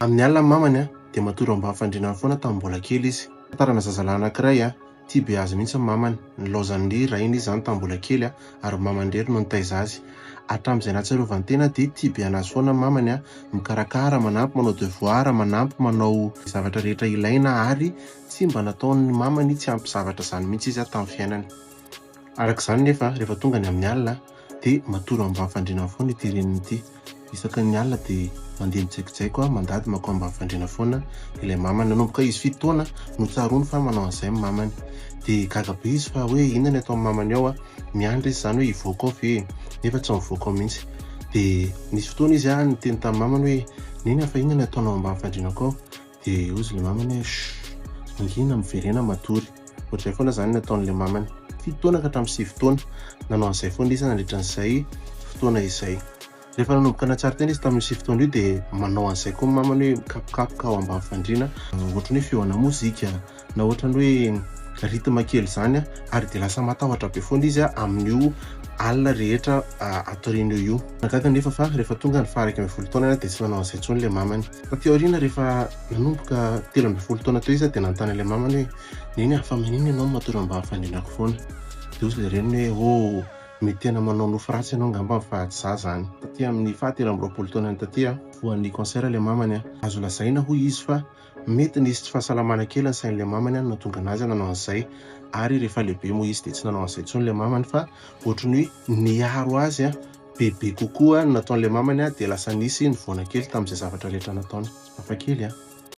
Amin'ny alina ny mamany dia matory ao ambany fandriana foana tamin'ny mbola kely izy. Tantarana zazalahy anankiray tia be azy mihitsy ny mamany. Nilaozan'ny rainy izy izany tamin'ny mbola kely ary ny mamany irery no nitaiza azy. Hatramin'izay nahatsiarovany tena dia tia be anazy foana ny mamany, mikarakara, manampy manao devoir, manampy manao zavatra rehetra ilaina ary tsy mba nataon'ny mamany tsy ampy zavatra izany mihitsy izy tamin'ny fiainany. Araka izany nefa rehefa tonga ny amin'ny alina dia matory ao ambany fandriana foana ity reniny ity. Isaky ny alina dia mandeha mijaikojaiko mandady mankao ambany fandriana foana ilay mamany. Nanomboka izy fito taona no tsaroany fa manao an'izay ny mamany. Dia gaga be izy fa hoe inona ny ataon'ny mamany ao, miandry izy izany hoe hivoaka ao ve nefa tsy mivoaka ao mihitsy. Dia nisy fotoana izy niteny tamin'ny mamany hoe neny a, fa inona ny ataonao ambany fandrianako ao? Dia hoy izy ilay mamany hoe chut, mangina, miverena matory. Ohatr'izay foana izany ny ataon'ilay mamany. Fito taona ka hatramin'ny 9 taona. Nanao an'izay foana izy nandritra an'izay fotoana izay. Rehefa nanomboka nahatsiaro tena izy tamin'io 9 taona io dia manao an'izay koa ny mamany hoe mikapokapoka ao ambany fandriana, ohatran'ny hoe feona mozika na ohatran'ny hoe rythme kely izany, ary dia lasa matahotra be foana izy amin'io alina rehetra atoriana eo io. Nahagaga anefa fa rehefa tonga ny faha 11 taonany dia tsy nanao an'izay intsony ilay mamany. Taty aoriana rehefa nanomboka 13 taona teo izy dia nanontany an'ilay mamany hoe neny a, fa maninona ianao no matory ambany fandrianako foana? Dia hoy ilay reniny hoe oh, mety tena manao nofy ratsy ianao angamba fa tsy za zany. Taty amin'ny faha 23 taonany taty, voan'ny cancer ilay mamany. Azo lazaina hoy izy fa mety nisy tsy fahasalamana kely ny sain'ilay mamany no nahatonga anazy nanao an'izay, ary rehefa lehibe moa izy dia tsy nanao an'izay intsony ilay mamany fa ohatran'ny hoe niaro azy bebe kokoa no nataon'ilay mamany dia lasa nisy nivoana kely tamin'izay zavatra rehetra nataony. Hafakely an!